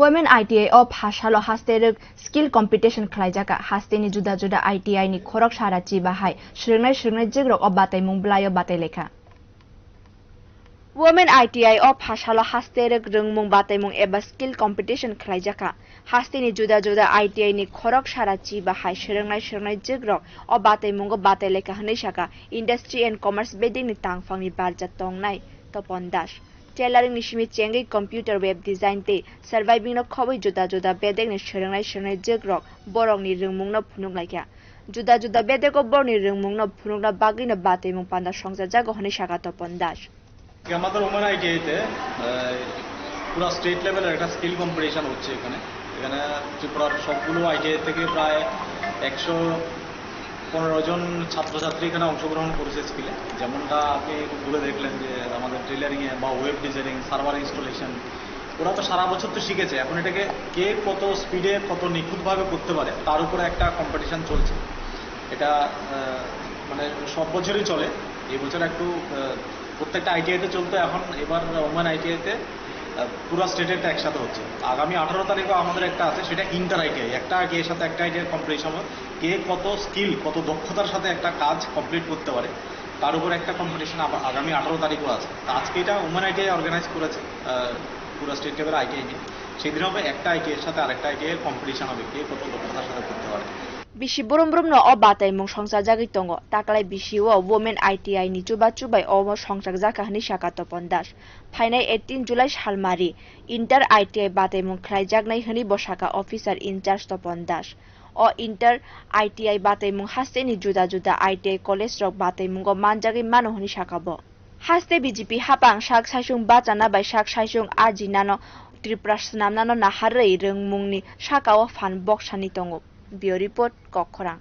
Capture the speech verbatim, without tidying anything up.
Women I T I o phasalo haste rwk skill competition khlaijaka. Hasteni juda juda I T I ni khorok sara chiba hai swrwngnai swrwngnai jikrok o bataimung bwlaio batai lekha. Women I T I o phasalo haste rwk rwngmung bataimung eba skill competition khlaijakha. Hasteni juda juda I T I ni khorok sara chiba hai swrwngnai swrwngnai jikrok o bataimungo batai lekha hwnwi saka Industry and Commerce bedingni tangphangni barjak tongnai Topon Das. Tailoring ni simi chengwi computer web design tei surviving no khobwi juda juda bedekni swrwngnai swrwngnai jikrok borokni rwngmungno phunuk laikha. Juda juda bedeko borokni rwngmungno phunukna bagwino bataimung panda songchajago hwnwi saka Topon Das. আজকে আমাদের ওমেন আইটিআইতে পুরো স্টেট লেভেলের একটা skill competition হচ্ছে এখানে। এখানে ত্রিপুরার সবগুলো আইটিআই থেকে প্রায় একশো পনেরো জন ছাত্রছাত্রী এখানে অংশগ্রহণ করেছে স্কিলে। যেমনটা আপনি একটু দূরে দেখলেন যে আমাদের টেইলারিংয়ে বা ওয়েব ডিজাইনিং, সার্ভার ইনস্টলেশন, ওরা তো সারা বছর তো শিখেছে। এখন এটাকে কে কত স্পিডে, কত নিখুঁতভাবে করতে পারে, তার উপরে একটা কম্পিটিশন চলছে। এটা আহ, মানে সব বছরই চলে। এই বছর একটু আহ, প্রত্যেকটা আইটিআইতে চলতো, এখন এবার ওমেন আইটিআইতে পুরো স্টেটেরটা একসাথে হচ্ছে। আগামী আঠারো তারিখও আমাদের একটা আছে, সেটা ইন্টার আইটিআই, একটা আইটিআইয়ের সাথে একটা আইটিআই কম্পিটিশন হবে। কে কত স্কিল, কত দক্ষতার সাথে একটা কাজ কমপ্লিট করতে পারে, তার উপর একটা কম্পিটিশন আগামী আঠারো তারিখও আছে। তো আজকে এটা ওমেন আইটিআই অর্গানাইজ করেছে, আহ, পুরো স্টেট লেভেল আইটিআই নিয়ে। সেদিন হবে একটা আইটিআইয়ের সাথে আরেকটা আইটিআই কম্পিটিশন হবে, কে কত দক্ষতার সাথে করতে পারে। Bisi brum brum no o bataimung songchajagwi tongo. Taklai bisi o Women I T I ni chuba chubai omo songchakjakha hwnwi saka Topon Das. Phainai eighteen July salmari Inter I T I bataimung khlaijaknai hwnwi bo saka officer in charge Topon Das. O Inter I T I bataimung hasteni juda juda I T I college rok bataimungo manjagwi mano hwnwi saka bo. Haste B J P hapang sak saisung bachana bai sak saisung ajinano Tripura swnamnano naharwi rwngmungni sakao phan boksani tongo. Bureau Report, Kokkhorang.